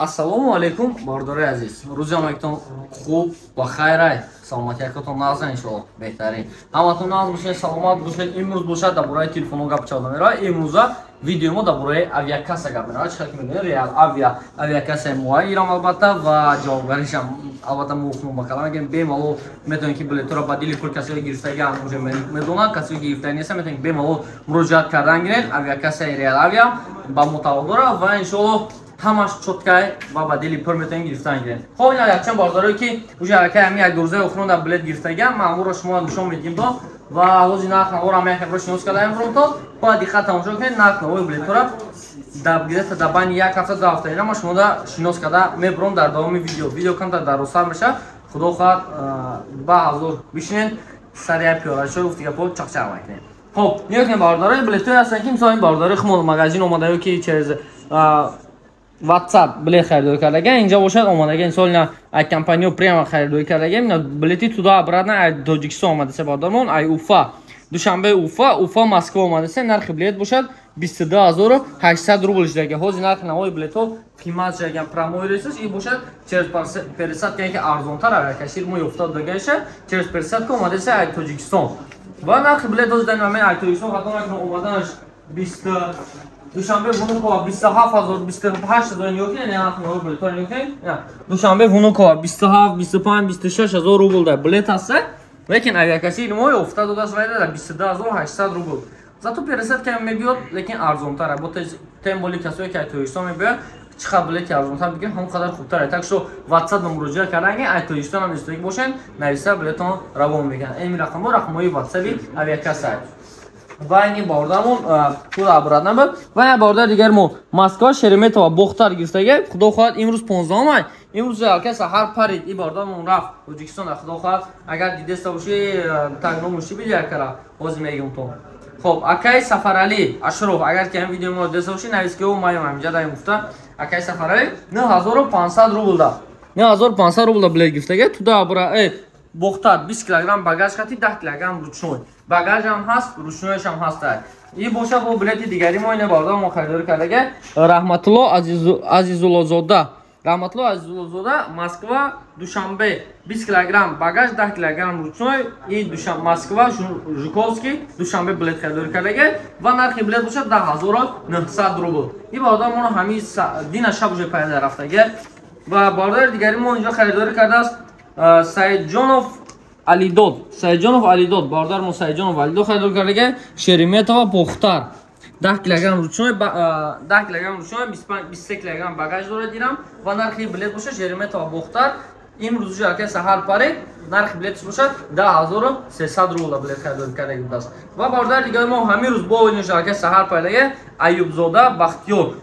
Ассалому алайкум, бародарои азиз. Рӯзи ҳамагитон хуб ва хайрай. Саломатиякатон нағза, иншоалло. Беҳтарин. Ҳаматон нағз бошед, саломат бошед. Имрӯз бошад, дар бораи телефонҳо гап чавда меравад. Имрӯза видеои мо дар бораи авиакасса гап меравад. Чӣ ки медонед, Реал Авиа авиакассаи муайирам, албатта, ва ҷавобгаришам, албатта, муфнум ба калам мегӯем. Бемалол метавонед, ки билетҳоро ба дили пул, касое гирифтагиам уже медонанд, касое гирифтагӣ нестанд, метавонед бемалол муроҷиат кардан гиред. Авиакассаи Реал Авиа ба мо тааллуқ дорад ва иншоалло ҳамаш чёткай ва ба дили пур метавонед гирифтан гиред. Хоб, ина якчанд бардорое, ки уже аллакай ҳамин як 2 рӯзаи охирон дар билет гирифтагиам, ман амуро шумо нишон медиҳем то ва ҳози нарх наворам як бор шинос кардаем то бояд диққат тамошо кунед. Нарх навои билетҳоро дар где-то дар байни як ҳафта, 2 ҳафта ина ма шумода шинос карда мебурам дар давоми видео. Видео камтар дарозтар мешавад, худо хоҳад, ба ҳазор бишинед, сари як пиёлачо гуфти гапо чақчақ мекунем. Хоб, нигоҳ кунед, бародарои, билетҳое ҳастанд, ки мисол ин бародарои хумон магазин омада ё ки через WhatsApp билет харидорӣ кардаган. Инҷа бошад, омадага, мисол, ина ай компаниё прямо харидорӣ кардаган. Ина билети туда обратно ай Тоҷикистон омадасе, бародармон, ай Уфа, Душанбе, Уфа, Уфа, Москва омадасе. Нархи билет бошад 22 800 рубл шудага. Ҳозир нархи навои билетҳо қимат шудаган. Прямой рейсаш и бошад, через пересадка, ки арзонтар авиакассир мо ёфта додагаша, через пересадка омадасе ай Тоҷикистон. Ва нархи билет ҳозир дар ин ай Тоҷикистон, хато накунам, омаданаш бист Душанбе Внуково 27 000, 28 000. Нигоҳ кунед, нархи билетҳоро нигоҳ кунед. Душанбе Внуково 27, 25, 26 000 рубл дар билет ҳаста, лекин авиакассири мо ёфта додааст вайда дар 22 800 рубл. Зато пересадка мебиёд, лекин арзонтар. Бо тем более касое, ки ай Тоҷикистон мебиёд, чӣ қадр билети арзонтар бигирем, ҳамон қадар хубтар. Так что WhatsApp муроҷиат карданги, ай Тоҷикистон ҳам истоги бошед, нависа, билетон равон мекунад. Ин рақамҳо рақамҳои WhatsApp авиакасса. Ва ини бародармон пул обратно буд. Ва як бародар дигар мо Москва Шереметова Бохтар гирифтага. Худо хоҳад, имрӯз 15 май, имрӯз алка саҳар парид, и бародармон рафт Тоҷикистон. Худо хоҳад, агар дидеста бошӣ, тагномуши биди акара, ҳозир мегӯм то. Хоб, акай Сафаралӣ Ашроф, агар ки ҳам видеои моро дидаста бошӣ, навис, ки ӯ маем ҳаминҷа даем гуфта. Акай Сафаралӣ 9500 рубл да, 9500 рубл да билет гирифтага туда бра Бохтар, 20 килограмм багаж хати, 10 килограмм ручной багажам ҳаст, ручнойшам ҳаст. И боша бо билети дигари мо, ина бародар мо харидорӣ кардага, Раҳматулло Азизуллозода, Раҳматулло Азизуллозода, Москва Душанбе, 20 килограмм багаж, 10 килограмм ручной, и Москва Жуковский Душанбе билет харидорӣ кардага ва нархи билет бошад 10 900 рубл. И бародар моро ҳамин дина шаб уже пайда рафтага. Ва бародари дигари мо инҷо харидорӣ кардааст, Саидҷонов Алидод, Саидҷонов Алидод, бародар мо Саидҷонов Алидод харидорӣ кардага, Шереметова Бохтар, 10 килограмм ручной, 10 килограмм ручной, 23 килограмм багаж дорад дирам. Ва нархи билет бошад, Шереметова Бохтар, имрӯз уже акай саҳар парид, нархи билетш бошад 10 300 рубл билет харидорӣ кардаги будааст. Ва бародари дигари мо ҳамин рӯз бо акай саҳар паридаги, Аюбзода Бахтиёр,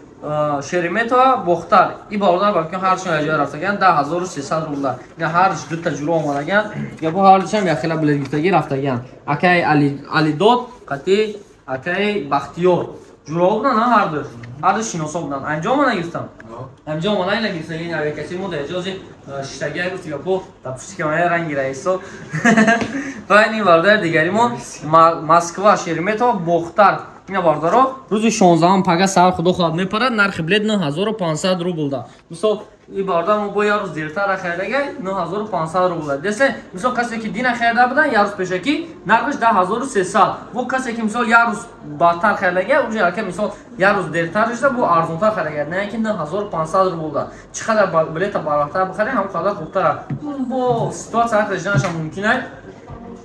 Шереметова Бохтар. И бародар балким ҳарчон як ҷоя рафтаган, 10 300 рубла. Ина ҳар дута ҷуро омадаган, гапо ҳардушам якхела билет гирифтагӣ рафтаган. Акай Алидод қати акай Бахтиёр ҷуро будан, ҳарду шиносо будан. Анҷо омада гирифтам, анҷо омада ина гирифтаги. Ин авиакассири мо дар эҷози шиштагия гуфти гапо дар пушти камера ранги раисо. Ва ин бародари дигаримон Москва Шереметова Бохтар. Ина бародаро, рӯзи 16-ам, пага саҳар, худо хоҳад, мепарад. Нархи билет 9500 рубл да. Мисол, и бародар мо бо як рӯз дертар харидаги, 9500 рубл да. Десе, мисол, касе ки дина харида будан, як рӯз пешакӣ, нархаш 10 300. Бо касе ки, мисол, як рӯз баъдтар харидаги, уже алка, мисол, як рӯз дертар шуда, бо арзонтар харидаги, на ки 9500 рубл да. Чӣ қадар билета барвақттар бихарем, ҳам қадар хубтар. Бо ситуация ҳар шиданашам мумкин аст,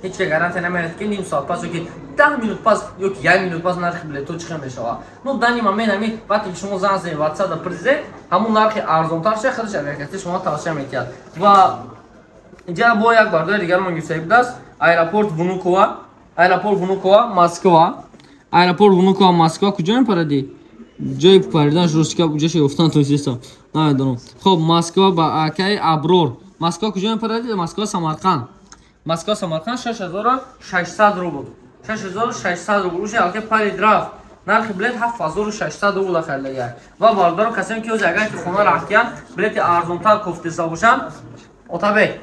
ҳеҷ ка гарантия намедиҳад, ки ним соат пас ёки 10 минут пас ёки як минут пас нархи билетҳо чӣ хел мешавад. Но данный момент, ҳами вақте ки шумо занг занед, WhatsApp да пурсиде, ҳамун нархи арзонтар ша худаш авиакасси шумо тавсия мекунад. Ва инҷа бо як бародари дигармон гирифтаги будааст, аэропорт Внуково, аэропорт Внуково Москва, аэропорт Внуково Москва. Куҷо мепарадӣ? Ҷои париданаш русика ҷоша ёфтан тонистам, намедонам. Хоб, Москва ба акаи Аброр. Москва куҷо мепарадӣ? Москва Самарқанд, Москва Самарқанд, 6600 рубл, 6600 рубл. Уже алка парид рафт, нархи билет 7600 рубл харидага. Ва бародаро, касоне ки ҳозир, агар ки хона рафтиян, билети арзонтар кофтеста бошанд, отабек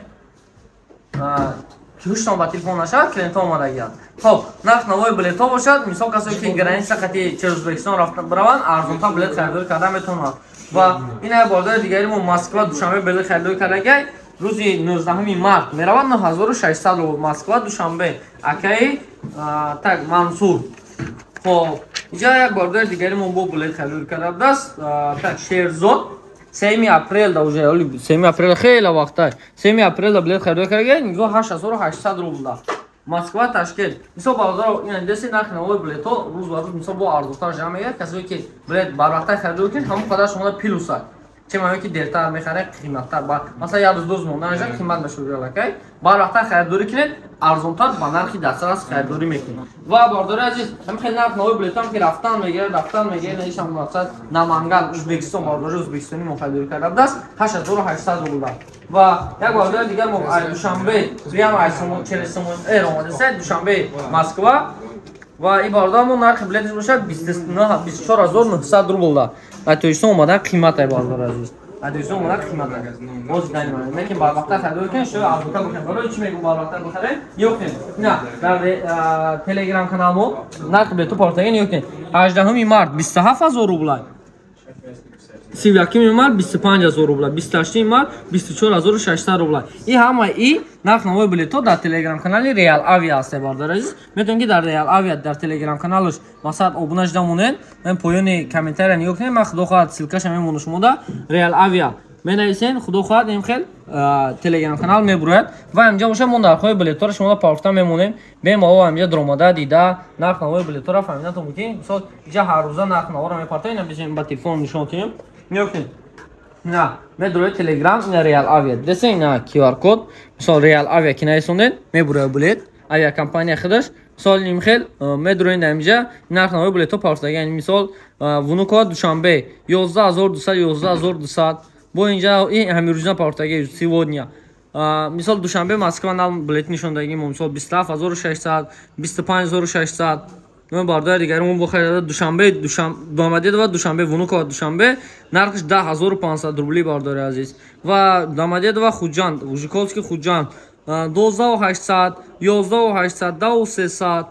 ки ҳуштон ба телефон нашавад, клиентҳо омадагиянд. Хоб, нарх навои билетҳо бошад, мисол, касое ки граница қати через Ӯзбекистон рафта бираванд, арзонтар билет харидорӣ карда метавонанд. Ва ин бародари дигари мо Москва Душанбе билет харидорӣ кардагай, рӯзи 19 март меравад, 9600 рубл, Москва Душанбе, акаи так Мансур. Хоб, инҷа як бародари дигари мо бо билет харидорӣ карда будааст, так Шерзод, 3 апрел да, уже 3 апрел хеле вақта, 3 апрел да билет харидорӣ кардагай, нигоҳ, 8800 рубл да. Москва Ташкент. Мисол, бародаро, ин деси нархи навои билетҳо рӯз ба рӯз, мисол, бо арзонтар ҷамъ мегардад. Касое ки билет барвақта харидорӣ кунед, ҳамон қадар шумода плюс аст. Че маъно ки дертар мехаред, қиматтар. Масалан, як рӯз, 2 рӯз монда мешавад, қимат мешавад аллакай. Барвақта харидорӣ кунед, арзонтар ба нархи дастрас харидорӣ мекунед. Ва бародари азиз, ҳамин хеле нарх навои билетҳо ки рафтан мегирад, рафтан мегирад, ишам мақсад Наманган, Ӯзбекистон, бародари ӯзбекистонӣ мо харидорӣ карда будааст, 8800 рубл. Ва як бародари дигар мо аз Душанбе, прямо аз через Сомон Эйр омадааст, Душанбе Москва. Ва ин бародар мо нархи билеташ бошад 24900 рубл да. Аз Тоҷикистон омадан қимат ай, бародари азиз. Аз Тоҷикистон омадан қимат ай. Боз дан лекин барвақта харидорӣ кунед, шояд арзонтар бихаред. Барои чӣ мегӯм барвақта бихаред? Нигоҳ кунед. На, дар Телеграм канал мо нархи билетҳо портаги, нигоҳ кунед. 18 март 27000 рубл. 31 март 25000 рубл, 28 март 24600 рубл. И ҳама и нарх навои билетҳо дар Телеграм канали Реал Авиа аст, бародари азиз. Метавонед ки дар Реал Авиа дар Телеграм каналаш масалан обуна шуда монед. Мен поёни комментария нигоҳ кунед, ман, худо хоҳад, ссылка ша мемонам шумода. Реал Авиа менависен, худо хоҳад, ин хел Телеграм канал мебурояд. Ва инҷа боша, мо нархҳои билетҳоро шумо партофта мемонем. Бемалол инҷа дуромада, дида, нарх навои билетҳоро фаҳмидатон мумкин. Мисол, инҷа ҳар рӯза нарх наворо мепартоем, ина бизем, ба телефон нишон кунем. Нигоҳ кунед. На, медурои Телеграм, ина Реал Авиа. Десен, ина QR код. Мисол, Реал Авиа ки нависондед, мебурояд билет. Авиакомпания худаш. Мисол, ин хел медуроед инҷа нарх навои билетҳо партофтага. Яъне мисол, Внуково Душанбе 11200, 11200. Бо инҷа ин ҳамин рӯза партофтага, сегодня. Мисол, Душанбе Москва нам билет нишондагӣ мо, мисол, 27600, 25600. Мо бародари дигари мо бо Душанбе Домодедово Душанбе, Внуково Душанбе нархш 10500 рубли, бародари азиз. Ва Домодедово Хуҷанд, Жуковский Хуҷанд 12800, 11800, 10300.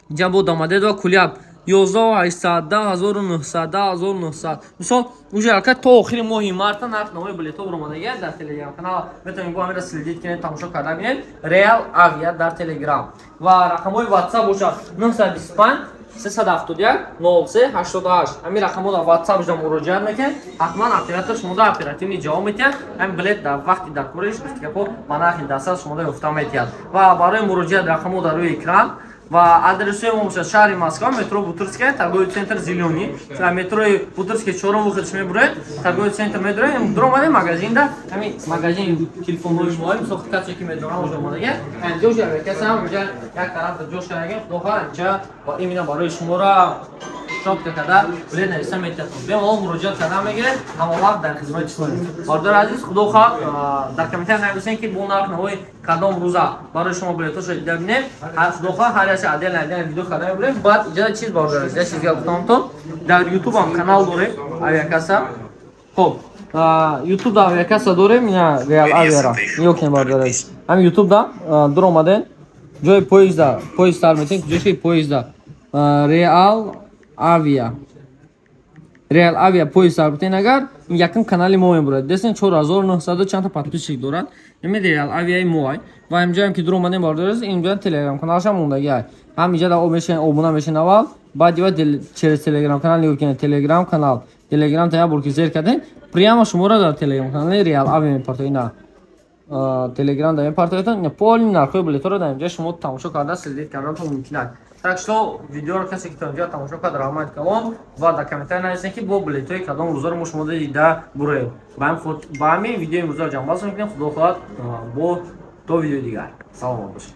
Инҷа бо Домодедово Куляб 11800, 10900, 10900. Мисол, уже аллакай то охири моҳи марта нарх навои билетҳо баромадагия дар Телеграм канал. Метавонед бо ҳамира следить кунед, тамошо карда бинед. Реал Авиа дар Телеграм ва рақамҳои WhatsApp бошад 925 371 03 88. Ҳамин рақамҳо дар WhatsApp ҷа муроҷиат мекунед, ҳатман оператор шумода оперативный ҷавоб медиҳад. Ҳамин билет дар вақти дар кориш, гуфтигапҳо, ба нархи дастрас шумода ёфта медиҳад. Ва барои муроҷиат рақамҳо дар рӯи экран. Ва адресҳои мо бошад: шаҳри Москва, метро Бутырская, торговый центр «Зелёный». Метрои Бутырская чорум выход ш мебуроед, торговый центр медуроед, дуромадем магазинда, ҳамин магазин телефонҳои шумо, мисол, касе ки медонам, уже омадага, инҷо уже касам инҷа як тараф ҷош кардаги, худо хоҳад, инҷа именно барои шуморо чётко карда билет нависа метиҳад. Бемалол муроҷиат карда мегиред, ҳама вақт дар хизмати шумо. Бародари азиз, худо хоҳад, дар комментария нависем, ки бо нарх навои кадом рӯза барои шумо билетҳошо дида бинем. Худо хоҳад, ҳар яше отдельно отдельно видео карда мебурем. Баъд иҷоза чиз, бародари азиз, як чиз дига гуфтам: дар Ютуб ҳам канал дорем, Авиакасса. Хоб, Ютуб да Авиакасса дорем, ина Реал Авиара нигоҳ кунед, бародари азиз. Ҳамин Ютуб да дур омаден, ҷои поезда, поезд сар метем, ҷои поезда Реал Авиа, Реал Авиа поезд сар битен агар, якум канали мо мебурад. Десен, 4900 чандта подписчик дорад ими Реал Авиаи мо. Ва инҷоам ки дур омадем, бародари азиз, инҷо Телеграм каналашам мондагӣ ай. Ҳам инҷа да мешин, обуна мешин аввал, баъд ива через Телеграм канал нигоҳ кунед. Телеграм канал, Телеграм та як бор ки зер кардем, прямо шуморо дар Телеграм канали Реал Авиа мепартоед. Ина Телеграм да мепартоед, ина полный нархҳои билетҳоро дар инҷа шумо тамошо карда, следить карданатон мумкин аст. Так что видеоро касе ки то инҷа тамошо кард, раҳмат калон. Ва дар комментария нависед, ки бо билетҳои кадом рӯзаро мо шумо дида буроем. Ба ҳамин видеои имрӯзаро ҷамъбаст мекунем. Худо хоҳад, бо то видеои дигар саломат бошед.